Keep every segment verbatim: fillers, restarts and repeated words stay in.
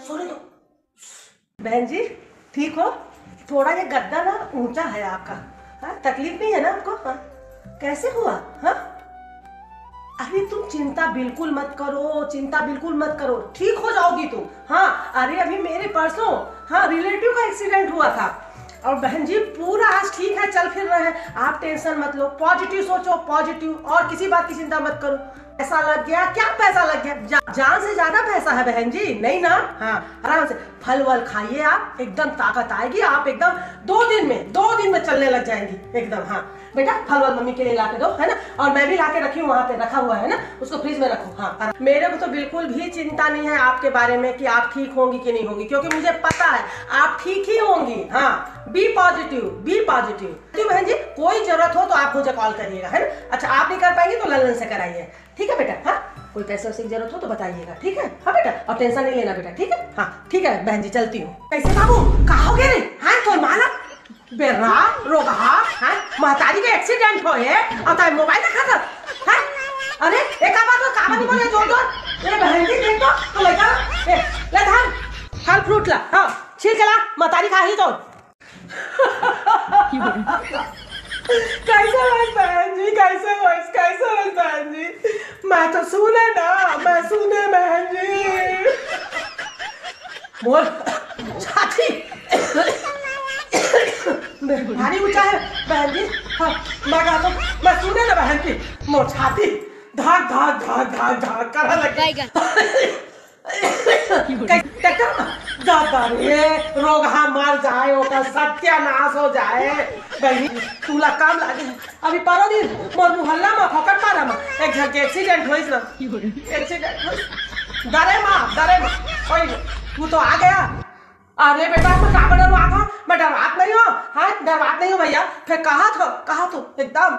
सोने दो। बहन जी, ठीक हो? थोड़ा ये गद्दा ना ऊंचा है आपका। हाँ, तकलीफ नहीं है ना आपको? हाँ, कैसे हुआ? हाँ, अरे तुम चिंता बिल्कुल मत करो, चिंता बिल्कुल मत करो, ठीक हो जाओगी तुम। हाँ, अरे अभी मेरे परसों, हाँ, रिलेटिव का एक्सीडेंट हुआ था। और बहन जी, पूरा आज ठीक है, चल फिर रहे हैं। आप टेंशन मत लो, पॉजिटिव सोचो, पॉजिटिव, और किसी बात की चिंता मत करो। पैसा लग गया, क्या पैसा लग गया? जा, जान से ज्यादा पैसा है बहन जी, नहीं ना? हाँ, आराम से फल वल खाइए आप, एकदम ताकत आएगी, आप एकदम दो दिन में, दो दिन में चलने लग जाएंगी एकदम। हाँ बेटा, फल वल मम्मी के लिए ला के दो, है ना? और मैं भी ला के रखी हूँ, वहाँ पे रखा हुआ है ना, उसको फ्रिज में रखो। हाँ, आराम। मेरे को तो बिल्कुल भी चिंता नहीं है आपके बारे में कि आप ठीक होंगी कि नहीं होंगी, क्योंकि मुझे पता है आप ठीक ही होंगी। हाँ, बी पॉजिटिव, बी पॉजिटिव। बहन जी, कोई जरूरत हो तो आप मुझे कॉल करिएगा, है ना? अच्छा, आप नहीं कर पाएंगे तो ललन से कराइए, ठीक है बेटा? हाँ, कोई पैसे वैसे की जरूरत हो तो बताइएगा, ठीक है? हाँ बेटा, और टेंशन नहीं लेना बेटा, ठीक है? हाँ ठीक है बहन जी, चलती हूँ। कैसे बाबू, का हो गए रे? हाँ, तो माला, बेर्रा, रोगहा, हाँ, महतारी के एक्सीडेंट हो है, और ताई मोबाइल देखा था, हाँ? अरे, एक बात तो का नहीं बोले जोर जोर, ये बहन जी देख तो, तो लेकर, ए, ले धान, फल फ्रूट ला, हाँ, छील के ला, महतारी खा ही तो। कैसे होइस बहन जी, कैसे होइस, कैसे होइस बहन जी? मैं तो सुने ना, मैं सुने बहन जी। मोर छाती भारी ऊंचा है बहन जी। हाँ, मैं कहा तो, मैं सुने ना बहन जी, मोर छाती धक धक धक धक धक करा लगे। बैगन। कैसे दादा रे, रोगहा मर जाए, ओकर सत्यानाश हो जाए। बहनी, तुला काम लागे। अभी परो दिन मोर मोहल्ला में फोकट पारा में एक झन के एक्सीडेंट होइस ना। एक्सीडेंट होइस। डरे माँ, डरे माँ। ओए, तू तो आ गया। अरे बेटा, मैं का डरवा था? मैं डरवात नहीं हूँ। हाँ, डरवात नहीं हूँ भैया। फिर कहा था, कहा तू एकदम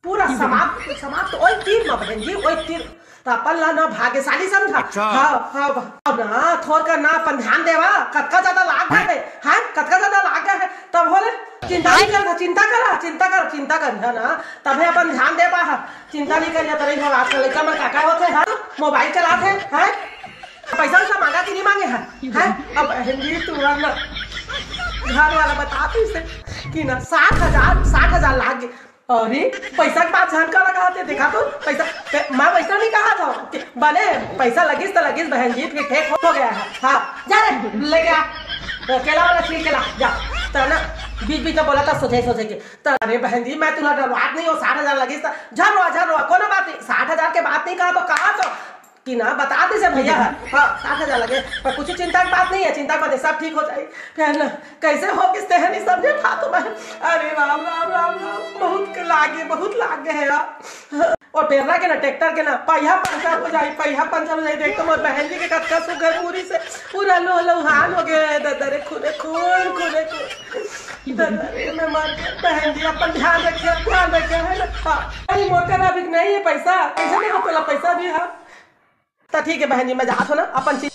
पूरा समाप्त, समाप्त। ओए तीर में बहन जी, ओए तीर। तो अपन ला ना भाग्यशाली समझा। अच्छा। हाँ, हाँ, अब ना थोर का ना अपन ध्यान देवा, कतका ज्यादा लाग गए है, हाँ, कतका ज्यादा लाग गए है। तब बोले, चिंता नहीं कर, चिंता करा, चिंता कर, चिंता कर, है ना, तबे अपन ध्यान दे पा, हाँ। चिंता नहीं कर, तरे घर आजकल लड़का मन का का होते हैं, मोबाइल चलाते हैं, हैं? पैसा वैसा मांगा कि नहीं मांगे हैं, हैं? अब बहन जी, तू ना घर वाला बता तू इसे कि ना साठ हजार, साठ हजार लाग गए। अरे, पैसा के बात झन करा कहते, देखा तो पैसा, पे-, मैं वैसा नहीं कहा था कि बने पैसा लगिस तो लगिस बहन जी, फिर ठीक हो गया है। हाँ, जा रे, ले गया केला वाला छील के ला, जा। तो ना बीच बीच में बोला था सोझे सोझे के। तो अरे बहन जी, मैं तुला डरवात नहीं हूँ, साठ हजार लगिस तो झन रोआ, झन रोआ, कोनो बात नहीं, साठ हजार के बात नहीं कहा तो कहा तो कि ना बता दे से भैया है। हाँ, साठ हजार लगे, पर कुछ चिंता की बात नहीं है, चिंता मत, सब ठीक हो जाए। फिर ना कैसे हो किस तेहनी समझे था तो मैं, अरे राम राम राम राम, बहुत के लागे, बहुत लागे है यार। और बेर्रा के ना ट्रैक्टर के ना पहिया पंचर हो जाए, पहिया पंचर हो जाए। देख तो मोर बहन जी के कतका सुगर पूरी से पूरा लोह लोहान हो गए है। ददरे खूने खून, खूने खून। ददरे मैं मर गए। बहन जी अपन ध्यान रखे, ध्यान रखे है ना। हाँ। अरे मोर करा अभी नहीं है पैसा, पैसा नहीं हो, पैसा भी है। तो ठीक है बहन जी, मैं जात हो ना अपन चीज।